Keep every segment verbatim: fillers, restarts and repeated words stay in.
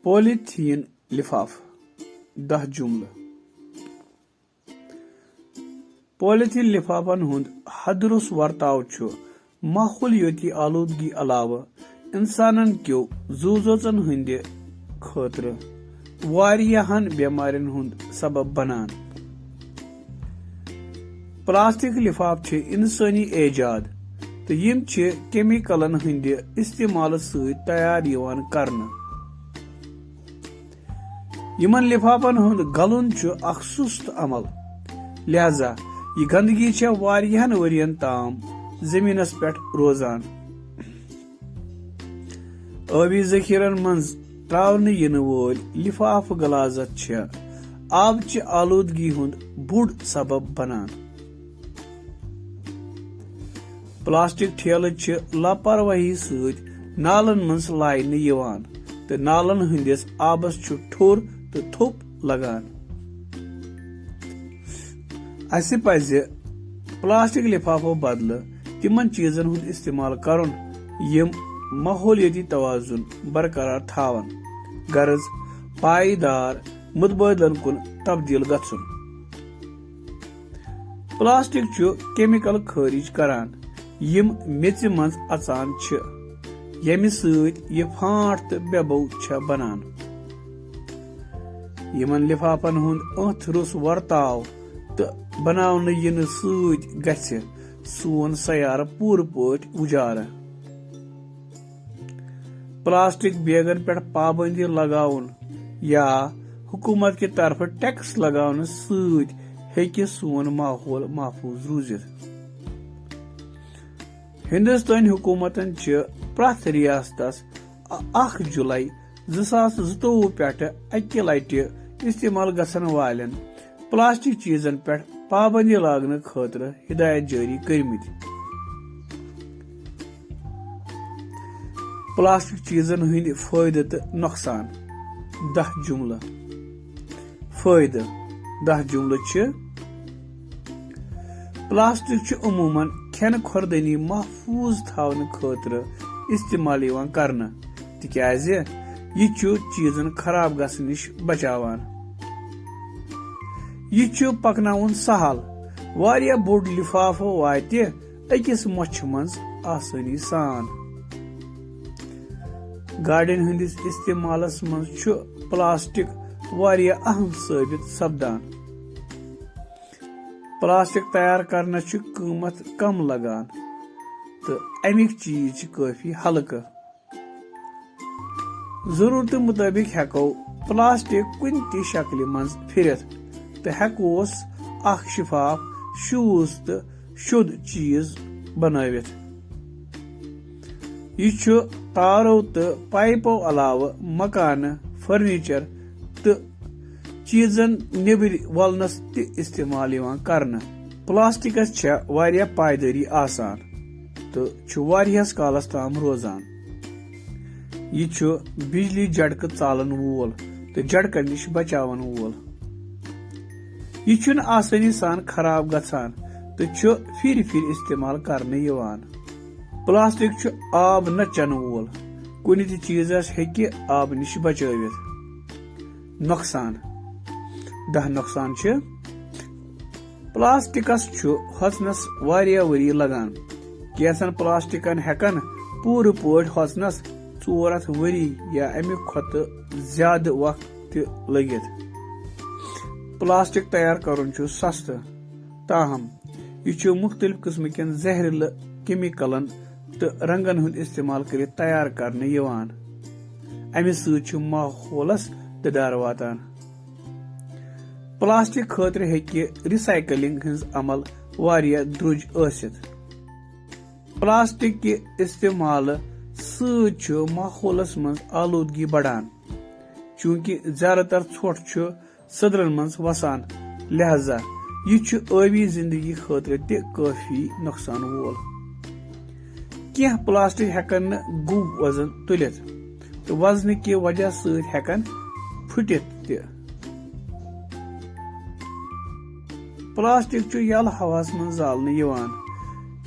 پولیتھیٖن لِفافہٕ۔ دَہ جملہٕ۔ پولیتھیٖن لِفافن ہُنٛد حدرُس ورتاو چھُ ماحولیٲتی آلودگی علاوٕ اِنسانن کیو زُو زٲژن ہٕنٛدِ خٲطرٕ واریاہن بٮ۪مارٮ۪ن ہُنٛد سبب بنان۔ پلاسٹک لِفافہٕ چھِ اِنسٲنی ایجاد تہٕ یِم چھِ کیمیکلن ہٕنٛدِ استعمالہٕ سۭتۍ تیار یِوان کرنہٕ۔ یِمن لِفافن ہُنٛد گلُن چھُ اکھ سُست عمل، لہذا یہِ گندگی چھےٚ واریاہن ؤرین تام زٔمیٖنس پٮ۪ٹھ روزان۔ ٲبی ذخیرن منٛز ترٛاونہٕ یِنہٕ وٲلۍ لِفافہٕ غلازت چھےٚ آبچہِ آلودگی ہُنٛد بوٚڑ سبب بنان۔ پلاسٹک ٹھیلہٕ چھِ لاپرواہی سۭتۍ نالن منٛز لاینہٕ یِوان تہٕ نالن ہٕنٛدِس آبس چھُ ٹھوٚر تہٕ تھوٚپ لگان۔ اسہِ پزِ پلاسٹک لِفافو بدلہٕ تِمن چیٖزن ہُنٛد استعمال کرُن، یِم ماحولیٲتی توازن برقرار تھاون، غرض، پائیدار متبادلن کُن تبدیل گژھُن۔ پلاسٹک چھُ کیمیکل خٲرج کران، یِم میٚژِ منٛز اژان چھِ، ییٚمہِ سۭتۍ یہِ پھانٹ تہٕ بے بو چھےٚ بنان۔ یِمن لِفافن ہُنٛد أتھۍ روٚس ورتاو تہٕ بناونہٕ یِنہٕ سۭتۍ گژھِ سون سیارٕ پوٗرٕ پٲٹھۍ اُجارٕ۔ پلاسٹک بیگن پٮ۪ٹھ پابندی لگاوُن یا حکومت کہِ طرفہٕ ٹیکس لگاونہٕ سۭتۍ ہیٚکہِ سون ماحول محفوظ روٗزِتھ۔ ہندوستٲنۍ حکومتن چھِ پرٛٮ۪تھ ریاستس اکھ جولائی زٕ ساس زٕتووُہ پٮ۪ٹھٕ اکہِ لٹہِ استعمال گژھن والٮ۪ن پلاسٹک چیزن پٮ۪ٹھ پابندی لاگنہٕ خٲطرٕ ہدایت جٲری کٔرمٕتۍ۔ پلاسٹک چیزن ہٕنٛدۍ فٲیدٕ تہٕ نۄقصان۔ دَہ جملہٕ۔ فٲیدٕ۔ دَہ جملہٕ چھِ، پلاسٹک چھُ عموماً کھٮ۪نہٕ خوردنی محفوظ تھاونہٕ خٲطرٕ استعمال یِوان کرنہٕ، تِکیازِ یہِ چھُ چیزن خراب گژھنہٕ نِش بچاوان۔ یہِ چھُ پکناوُن سہل، واریاہ بوٚڑ لفافہٕ واتہِ أکِس مۄچھِ منٛز آسٲنی سان۔ گاڑٮ۪ن ہٕنٛدِس استعمالس منٛز چھُ پلاسٹک واریاہ اہم ثٲبت سپدان۔ پلاسٹک تیار کرنس چھُ قۭمتھ کم لگان تہٕ امیِکۍ چیز چھِ کٲفی ہلکہٕ۔ ضرورتہٕ مُطٲبِق ہٮ۪کو پلاسٹک کُنہِ تہِ شکلہِ منٛز پھِرِتھ تہٕ ہٮ۪کوس اکھ شفاف، شوٗژ تہٕ شوٚد چیز بنٲوِتھ۔ یہِ چھُ تارو تہٕ پائپو علاوٕ مکانہٕ، فرنیچر تہٕ چیزن نیبرۍ ولنس تہِ استعمال یِوان کرنہٕ۔ پلاسٹکس چھےٚ واریاہ پائیدٲری آسان تہٕ چھُ واریاہس کالس تام روزان۔ یہِ چھُ بجلی جھٹکہٕ ژالن وول تہٕ جھٹکن نِش بچاون وول۔ یہِ چھُنہٕ آسٲنی سان خراب گژھان تہٕ چھُ پھِرِ پھِرِ استعمال کرنہٕ یِوان۔ پلاسٹک چھُ آب نہ چنہٕ وول، کُنہِ تہِ چیزس ہیٚکہِ آبہٕ نِش بچٲوِتھ۔ نۄقصان۔ دَہ نۄقصان چھِ۔ پلاسٹکس چھُ ہۄژنس واریاہ ؤری لگان۔ کینٛژن پلاسٹکن ہٮ۪کن پوٗرٕ پٲٹھۍ ہۄژنس ژور ہتھ ؤری یا امہِ کھۄتہٕ زیادٕ وقت تہِ لٔگِتھ۔ پلاسٹک تیار کرُن چھُ سستہٕ، تاہم یہِ چھُ مُختٔلِف قٕسمہٕ کٮ۪ن زہریٖلہٕ کیمیکلن تہٕ رنگن ہُنٛد استعمال کٔرِتھ تیار کرنہٕ یِوان۔ امہِ سۭتۍ چھُ ماحولس دٕدار واتان۔ پلاسٹک خٲطرٕ ہیٚکہِ ریسائیکلنگ ہٕنٛز عمل واریاہ درٛوج ٲسِتھ۔ پلاسٹک کہِ استعمالہٕ سۭتۍ چھُ ماحولس منٛز آلودگی بڑان، چونکہ زیادٕ تر ژھۄٹھ چھُ سدرن منٛز وسان، لہذا یہِ چھُ ٲبی زندگی خٲطرٕ تہِ کٲفی نۄقصان وول۔ کینٛہہ پلاسٹک ہٮ۪کن نہٕ گوٚب وزن تُلِتھ تہٕ وزنہٕ کہِ وجہ سۭتۍ ہٮ۪کن پھُٹِتھ تہِ۔ پلاسٹک چھُ یلہٕ ہوہَس منٛز زالنہٕ یِوان،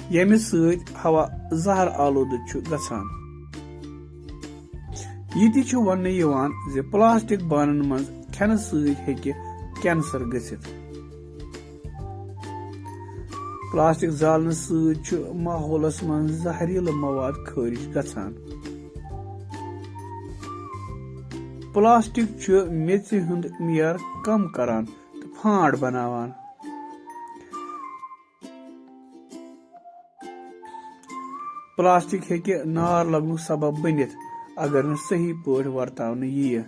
ییٚمہِ سۭتۍ ہوا زہر آلودٕ چھُ گژھان۔ یہِ تہِ چھُ وننہٕ یِوان زِ پلاسٹک بانن منٛز کھٮ۪نہٕ سۭتۍ ہیٚکہِ کینسر گٔژھِتھ۔ پلاسٹک زالنہٕ سۭتۍ چھُ ماحولس منٛز زہریٖلہٕ مواد خٲرج گژھان۔ پلاسٹک چھُ میٚژِ ہُنٛد معیار کم کران تہٕ پھانٛڈ بناوان۔ پلاسٹک ہیٚکہِ نار لگنُک سبب بٔنِتھ، اگر نہٕ صحیح پٲٹھۍ ورتاونہٕ یِیہِ۔